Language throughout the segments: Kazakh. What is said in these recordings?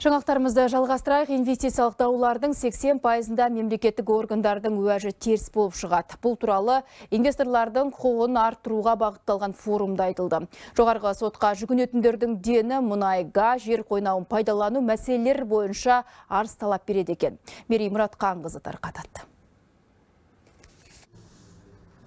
Жаңалықтарымызды жалғастырайық. Инвестициялық даулардың 80%-ында мемлекеттік органдардың уәжі теріс болып шығады. Бұл туралы инвесторлардың құқығын арттыруға бағытталған форумда айтылды. Жоғарғы сотқа жүгінетіндердің дені мұнай, газ, жер қойнауын пайдалану мәселелері бойынша арыз талап береді екен. Мерей Мұратқанқызы тарқатады.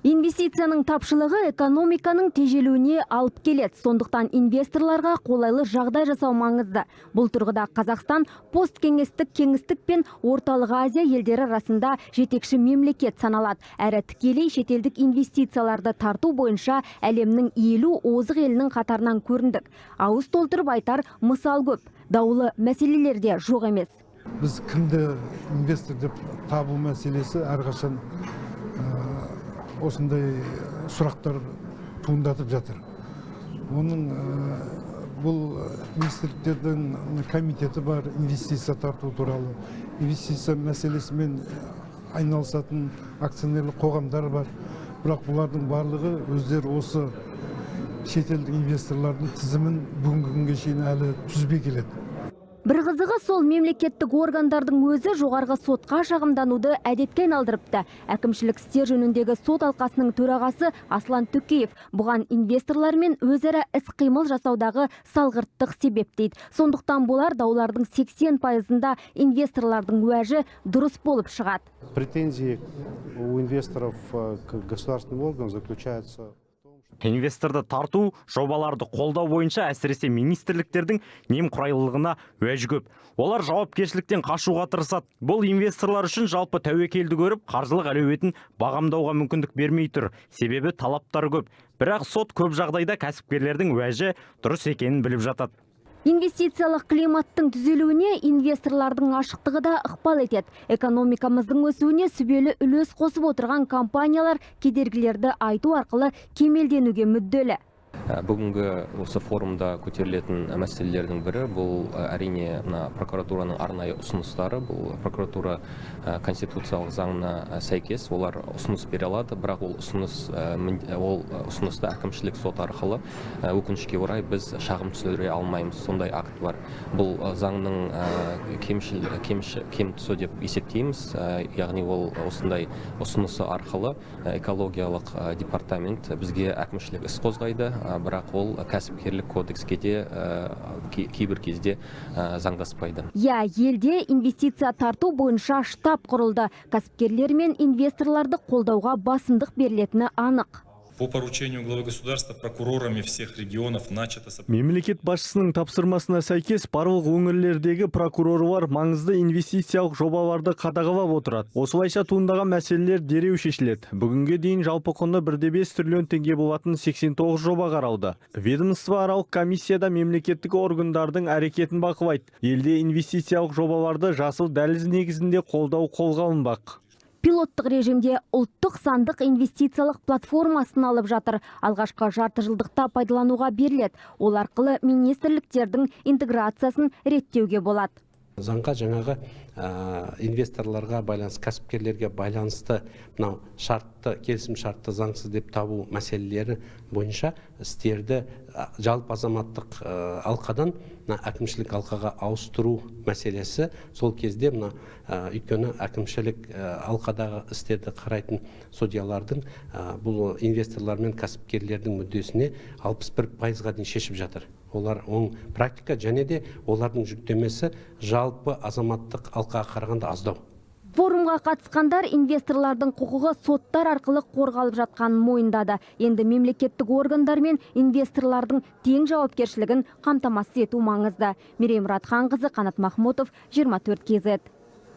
Инвестицияның тапшылығы экономиканың тежелуіне алып келеді. Сондықтан инвесторларға қолайлы жағдай жасау маңызды. Бұл тұрғыда Қазақстан посткеңестік кеңістік пен Орталық Азия елдері арасында жетекші мемлекет саналады. Әрі тікелей шетелдік инвестицияларды тарту бойынша әлемнің 50 озық елінің қатарынан көріндік. Ауыз толтырып айтар мысал көп. Даулы мәселелер де жоқ емес. Біз кімді инвестор деп табу мәселесі әрқашан осындай сұрақтар туындатып жатыр. Оның бұл министрліктердің комитеті бар, инвестиция тарту туралы, инвестиция мәселесімен айналысатын акционерлік қоғамдар бар. Бірақ бұлардың барлығы өздері осы шетелдік инвесторлардың тізімін бүгінгі күнге шейін әлі түзбей келеді. Бір қызығы, сол мемлекеттік органдардың өзі жоғарғы сотқа шағымдануды әдетке айналдырыпты. Әкімшілік істер жөніндегі сот алқасының төрағасы Аслан Төкеев бұған инвесторлармен өзара іс-қимыл жасаудағы салғырттық себеп дейді. Сондықтан болар, даулардың 80%-ында инвесторлардың уәжі дұрыс болып шығады. Претензии у инвесторов к государственным органам заключаются Инвесторды тарту, жобаларды қолдау бойынша әсіресе министрліктердің немқұрайлылығына уәж көп. Олар жауапкершіліктен қашуға тырысады. Бұл инвесторлар үшін жалпы тәуекелді көріп, қаржылық әлеуетін бағамдауға мүмкіндік бермей тұр. Себебі талаптар көп. Бірақ сот көп жағдайда кәсіпкерлердің уәжі дұрыс екенін біліп жатады. Инвестициялық климаттың түзелуіне инвесторлардың ашықтығы да ықпал етеді. Экономикамыздың өсуіне сүбелі үлес қосып отырған компаниялар кедергілерді айту арқылы кемелденуге мүдделі. Бүгінгі осы форумда көтерілетін мәселелердің бірі бұл, әрине, мына прокуратураның арнайы ұсыныстары. Бұл прокуратура конституциялық заңына сәйкес олар ұсыныс бере алады, бірақ ол ұсынысты әкімшілік сот арқылы, өкінішке орай, біз шағым түсіре алмаймыз. Сондай акт бар. Бұл заңның кемшіл кемші кем тұсы деп есептейміз. Яғни ол осындай ұсынысы арқылы экологиялық департамент бізге әкімшілік іс қозғайды, бірақ ол кәсіпкерлік кодекске де кейбір кезде заңдаспайды. Иә, елде инвестиция тарту бойынша штаб құрылды. Кәсіпкерлер мен инвесторларды қолдауға басымдық берілетіні анық. По поручению главы государства прокурорами всех регионов начато Мемлекет басшысының тапсырмасына сәйкес, барлық өңірлердегі прокурорлар маңызды инвестициялық жобаларды қадағалап отырады. Осылайша туындаған мәселелер дереу шешіледі. Бүгінге дейін жалпы құны 1,5 триллион теңге болатын 89 жоба қаралды. Ведомствоаралық комиссияда мемлекеттік органдардың әрекетін бақылайды. Елде инвестициялық жобаларды жасыл дәліз негізінде қолдау қолға алынбақ. Пилоттық режимде ұлттық сандық инвестициялық платформасын алып жатыр. Алғашқы жарты жылдықта пайдалануға беріледі. Ол арқылы министрліктердің интеграциясын реттеуге болады. Заңға жаңағы инвесторларға байланысты, кәсіпкерлерге байланысты мынау шартты, келісім шартты заңсыз деп табу мәселелері бойынша істерді жалпы азаматтық алқадан мына әкімшілік алқаға ауыстыру мәселесі. Сол кезде мына, өйткені әкімшілік алқадағы істерді қарайтын судьялардың бұл инвесторлар мен кәсіпкерлердің мүддесіне 61%-ға дейін шешіп жатыр. Олар оң практика және де олардың жүктемесі жалпы азаматтық алқаға қарағанда аздау. Форумға қатысқандар инвесторлардың құқығы соттар арқылы қорғалып жатқанын мойындады. Енді мемлекеттік органдар мен инвесторлардың тең жауапкершілігін қамтамасыз ету маңызды. Мерей Мұратханқызы, Қанат Махмұтов, 24 KZ.